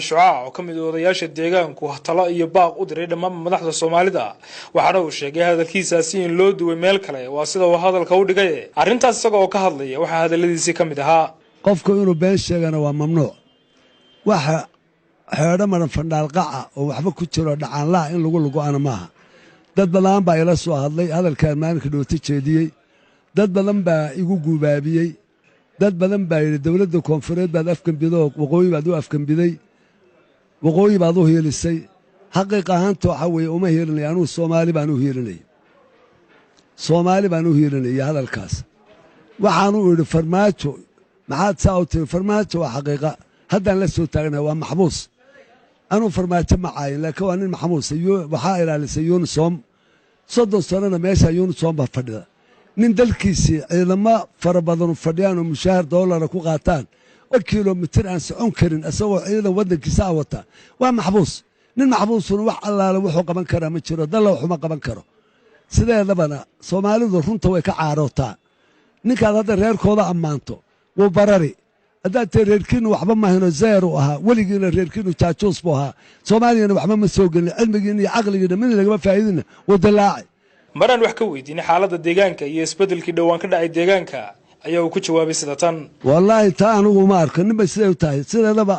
Shucaac oo ka mid odayaasha deegaanku talo iyo baaq u diray dhammaanba madaxda Soomaalida, waxaana uu sheegay hadalkiisaasi in loo duway meel kale. Waa sida uu hadalka u dhigay. Arrintaas isaga oo ka hadlaya, waxaa hadalladiisii ka mid ahaa: Qofku inuu been sheegana waa mamnuuc. Waxa xeedho maran, fandhaalqaca oo waxba ku jiro, dhacaanlaha in lagu lugo'ana maaha. Dad badan baa ila soo hadlay hadalkaan maalinka dhooto jeediyey. Dad badan baa igu guubaabiyey. Dad badan baa yidhi, "Dowladda koonfureed baad afgembido, waqooyi baad u afgembiday, waqooyi baad u hiilisay." Xaqiiq ahaanta waxaa weeye, uma hiilinaya anugu. Soomaali baan u hiilinaya, Soomaali baan u hiilinaya. Hadalkaas waxaanu idhi, "Farmaajo, maxaad saa u tiri?" Farmaajo waa xaqiiqa haddaan la soo taagnahay, waa maxbuus. Anuu Farmaajo ma caayin, laakiin waa nin maxbuusa. Waxaa ilaalisay UNSOM. 30 sanona meesha UNSOM baa fadhida. Nin dalkiisii ciidamo fara badanu fadhiyaan oo mushaahar doolara ku qaataan oo kilomitir aan socon karin, isagoo ciidan waddankiisa a wata, waa maxbuus. Nin maxbuusuna wax allaale wuxuu qaban karaa ma jiro, dalla waxuma qaban karo. Sideedabana Soomaalidu runta way ka caarootaa. Ninkaad hadda reerkooda ammaanto, wuu barari. Haddaad tee reerkiinnu waxba mahayno, zeeru ahaa weligiina, reerkiinnu jaajuus buu ahaa, Soomaaliyana waxba ma soo gelin, cilmigiina iyo caqligiina midna lagama faa'idina, wuu dilaacay. Maraan wax ka weydiinay xaaladda deegaanka iyo isbeddelkii dhowaan ka dhacay deegaanka, ayaa uu ku jawaabay sida tan: Wallaahi, taa anugu ma arko. Ninba siday u tahay. Sideedaba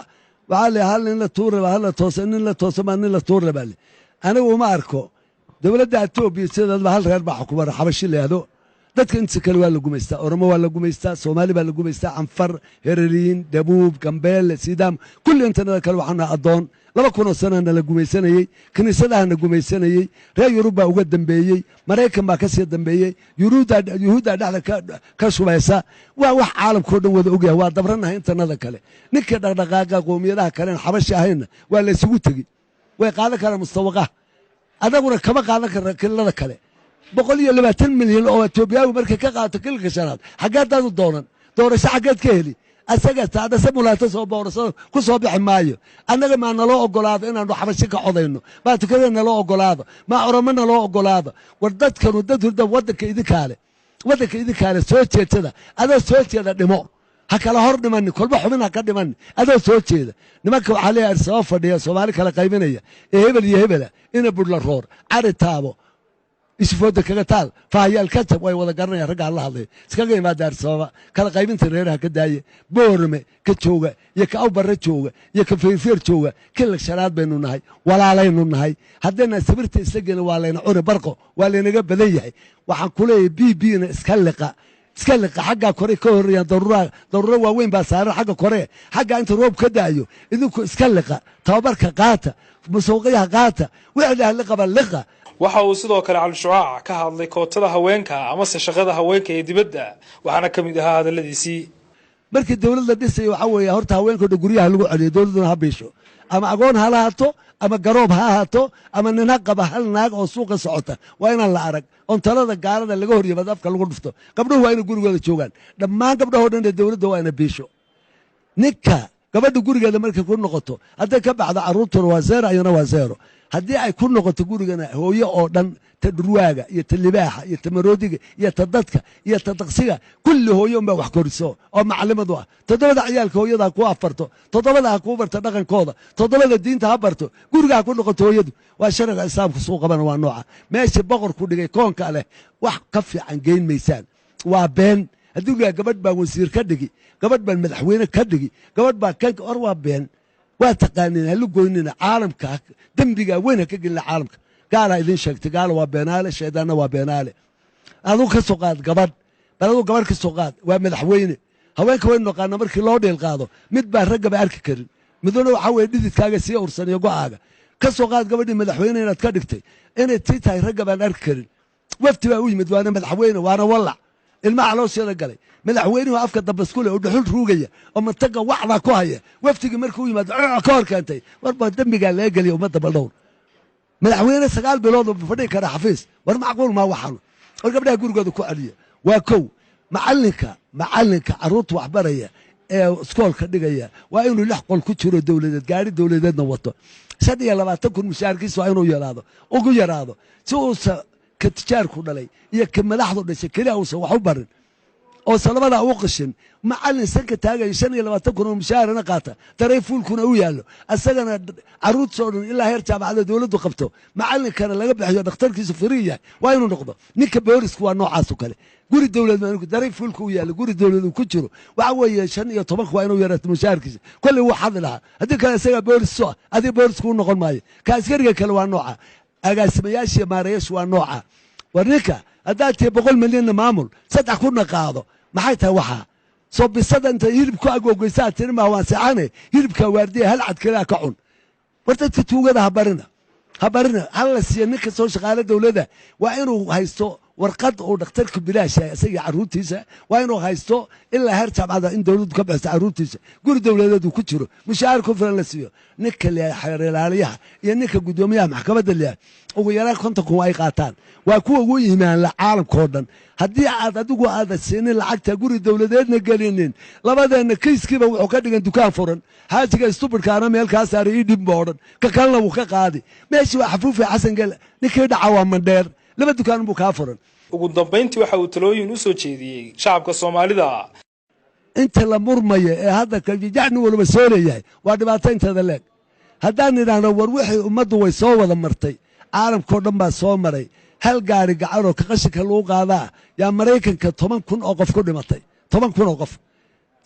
waxaa la hal nin la tuuraba, hal la toosa, nin la toosa baa nin la tuurra baa le. Anigu uma arko. Dowladda Etoobiya sideedaba hal reer baa xukumara, Xabashi la yidhaahdo. Dadka intiisa kale waa la gumaystaa. Oromo waa la gumaystaa, Soomaali baa la gumaystaa, Canfar, Hereriin, Dabuub, Gambeelle, Sidaam, kulli intanada kale waxaanu addoon. 2000 oo sanana la gumaysanayey, kiniisadahana gumaysanayey. Reer Yurub baa uga dambeeyey, Maraykan baa ka sii dambeeyey, Yuhuuddaa dhexda ka shubaysa. Waa wax caalamkao dhan wada ogyahay. Waa dabranahay intanada kale. Ninkii dhaqdhaqaaqa qowmiyadaha kalen Xabashi ahaynna waa la isugu tegi, way qaadan karaan mustawaqaha. Adaguna kama qaadan karna kililada kale. 120 milyan oo Etoobiyaagu markay ka qaato kililka shanaad, xaggeedaadu doonan doorasho? Xaggeed ka heli? Asaga taadhase mulaata soo boorasada ku soo bixi maayo. Annaga maa naloo ogolaado inaanu Xabashi ka codayno? Maa tukada naloo ogolaado? Maa Oromo naloo ogolaado? War dadkanu dad hurda. Waddanka idinkaale, waddanka idinkaale. Soo jeedsada. Adoo soo jeeda dhimo, ha kala hor dhimanin, kolba xubin ha ka dhimanin, adoo soo jeeda. Nimanka waxaa leeyahay Arsaba fadhiya, Soomaali kala qaybinaya ee hebel iyo hebela, ina budhla roor cari taabo, isfooda kaga taal, fahayaal kajab, way wada garanayaan raggaan la hadlaya. Iskaga imaada Arsababa, kala qaybinta reeraha ka daaye. Boorame ka jooga iyo ka Awbarre jooga iyo ka Feerfeer jooga, kilag shanaad baynu nahay, walaalaynu nahay. Haddayna sabirta isla gelin, waa layna cuni barqo, waa laynaga badan yahay. Waxaan ku leeyahay, B B na iska liqa, iska liqa. Xaggaa kore ka horreeyaan daruuraha, daruuro waaweyn baa saaran xagga kore. Xaggaa inta roob ka da'ayo, idinku iska liqa, tababarka qaata, masuuqyaha qaata, wixii lah liqaba liqa. Waxa uu sidoo kale Cali Shucaac ka hadlay kootada haweenka amase shaqada haweenka ee dibadda, waxaana ka mid ahaa hadalladiisii: Markii dowladda dhisaya, waxaa weeye horta haweenka dhan guryaha lagu celiyo, dowladduna ha biisho. Ama agoon ha lahaato, ama garoob ha ahaato, ama nin ha qaba hal naag oo suuqa socota, waa inaan la arag oon talada gaalada laga hor yimaado afka lagu dhufto. Gabdhuhu waa inay gurigooda joogaan. Dhammaan gabdhahoo dhan ee dowladda waa ina biisho. Ninka gabadha gurigeeda markay ku noqoto, hadday ka baxdo, carruurtuna waa zero, ayana waa zero. Haddii ay ku noqoto gurigana, hooyo oo dhan, ta dhurwaaga iyo ta libaaxa iyo ta maroodiga iyo ta dadka iyo ta daqsiga, kulli hooyo unbaa wax koriso oo macalimadu ah. Toddobada ciyaalka hooyada ha kuu afarto, toddobada ha kuu barto dhaqankooda, toddobada diinta ha barto, guriga ha ku noqoto hooyadu. Waa sharciga Islaamku suu qabana. Waa nooca meesha boqorku dhigay koonka leh. Wax ka fiican geyn maysaan, waa been. Haddii lu gabadh baan wasiir ka dhigi, gabadh baan madaxweyne ka dhigi, gabadh baa kan or, waa been. Waa taqaaniin. Hala goynina caalamka, dembiga weyn ha ka gelina caalamka. Gaalaa idin sheegtay. Gaala waa beenaale, shaydaanna waa beenaale. Aduu ka soo qaad gabadh, bal aduu gabadh ka soo qaad, waa madaxweyne. Haweenka waynu naqaana. Markii loo dhiil qaado, mid baa raggaba arki karin, miduna waxaa weye dhididkaaga sii ursaniyo go'aaga. Ka soo qaad gabadhii madaxweyne inaad ka dhigtay inay tii tahay ragga baan arki karin. Wafti baa u yimid, waana madaxweyne, waana wallac, ilmaha caloosheeda galay. Madaxweynuhu afka dambe iskule oo dhuxul ruugaya oo mantaga wacdaa ku haya. Waftigii markuu yimaado ka hor keentay. War baa dembigaa laga geliya ummadda baldhowr. Madaxweyne 9 bilood oo fadhigi kara xafiis, war macquul maa waxaanu? War gabdhaha gurigooda ku celiya. Waa kow. Macalinka carruurta waxbaraya ee iskoolka dhigaya waa inuu lix qol ku jiro dowladeed, gaari dowladeedna wato. 25,000 mushaarkiisa waa inuu yaraado, ugu yaraado, si uusa ka tijaarku dhalay iyo ka madaxdu dhashay keliya uusan wax u barin. Oo salabadaa u qashin macallin sanka taagaya, 25,000 oo mushaharana qaata, daray fuulkuna u yaallo, asagana carruurtiisa oo dhan ilaa heer jaamacada dowladdu qabto, macallinkana laga bixiyo, dhakhtarkiisu free yahay, waa inuu noqdo. Ninka boolisku waa noocaas oo kale. Guri dowlad daray fuulka u yaallo, guri dowlad uu ku jiro, waxa weeye 15-ka waa inuu yaraato mushaharkiisa. Kolley wuu xadi lahaa, haddii kale isagaa boolis so adiga boolisku u noqon maayo. Ka askariga kale waa nooca, agaasimayaashiiyo maareyaashu waa nooca. War ninka haddaad tihi 100 milyanna maamul, 3,000-na qaado, maxay tahay waxaa? Soo bisada inta hilib ku agoogeysaa tiri maa waan seexane, hilibka waardiya hal cad kalea ka cun. War dadka tuugada ha barina, ha barina. Hal la siiya nin kastoo shaqaale dowladda waa inuu haysto warqad uu dhakhtarka bilaash yahay isagii carruurtiisa, waa inuu haysto ilaa heer jaamacada in dowladdu ka bixiso carruurtiisa, guri dowladeed uu ku jiro, mushaahar ku filan la siiyo. Ninka leeyahay xeer ilaaliyaha iyo ninka guddoomiyaha maxkamadda leeyahay ugu yaraan 50,000 ay qaataan. Waa kuwa ugu iimaanla caalamka oo dhan. Haddii aad adigu aada siinin lacagta, guri dowladeedna gelinin, labadeenna kiiskiiba wuxuu ka dhigan dukaan furan. Xaajiga stupidkaana meel kaa saaray ii dhib ba odhan, ka kalena wuu ka qaadi. Meeshii waa xafuufi Xasan Gel, ninkii dhaca waa Mandheer, laba dukaan buu kaa furan. Ugu dambayntii waxa uu talooyin u soo jeediyey shacabka Soomaalida. Inta la murmaya ee hadda kajijacni waliba soo leeyahay waa dhibaato inteeda leeg. Haddaan idhaahno war wixii ummaddu way soo wada martay, caalamkao dhan baa soo maray. Hal gaari gacanoo ka qashinka lagu qaadaa yaa Maraykanka 10,000 oo qof ku dhimatay, 10,000 oo qof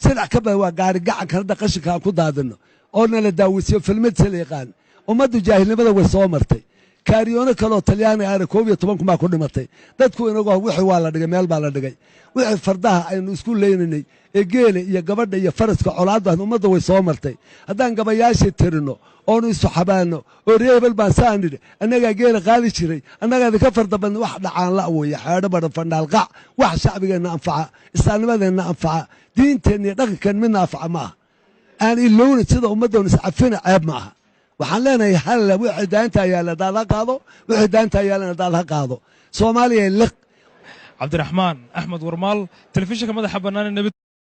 sidac ka badan. Waa gaari gacanka hadda qashinka aan ku daadino oo nala daawisiyo filmadsa la yaqaan. Ummaddu jaahilnimada way soo martay. Kaariyoono kaleoo Talyaani ahna 11,000 baa ku dhimatay. Dadku inagoo wixii waa la dhigay, meel baa la dhigay. Wixii fardaha aynu isku leynaynay ee geela iyo gabadha iyo faraska colaadda, ummadda way soo martay. Haddaan gabayaashii tirino oonu isu xabaano oo ree hebel baan saan nidhi, annagaa geela qaadi jiray, annagaa idinka farda badna, wax dhacaan la weeye. Xeedho badhan fandhaalqac, wax shacbigeenna anfaca, islaamnimadeenna anfaca, diinteenna iyo dhaqankeen midna anfaca ma aha. Aan ilowna sida ummaddoon iscafina, ceeb ma aha. Waxaan leenahay halle wixii daantaa yaalla daad ha qaado, wixii daantaa yaallana daad ha qaado. Soomaaliya liq. Cabdiraxmaan Axmed Warmaal, telefishinka madaxa bannaan ee Nabad.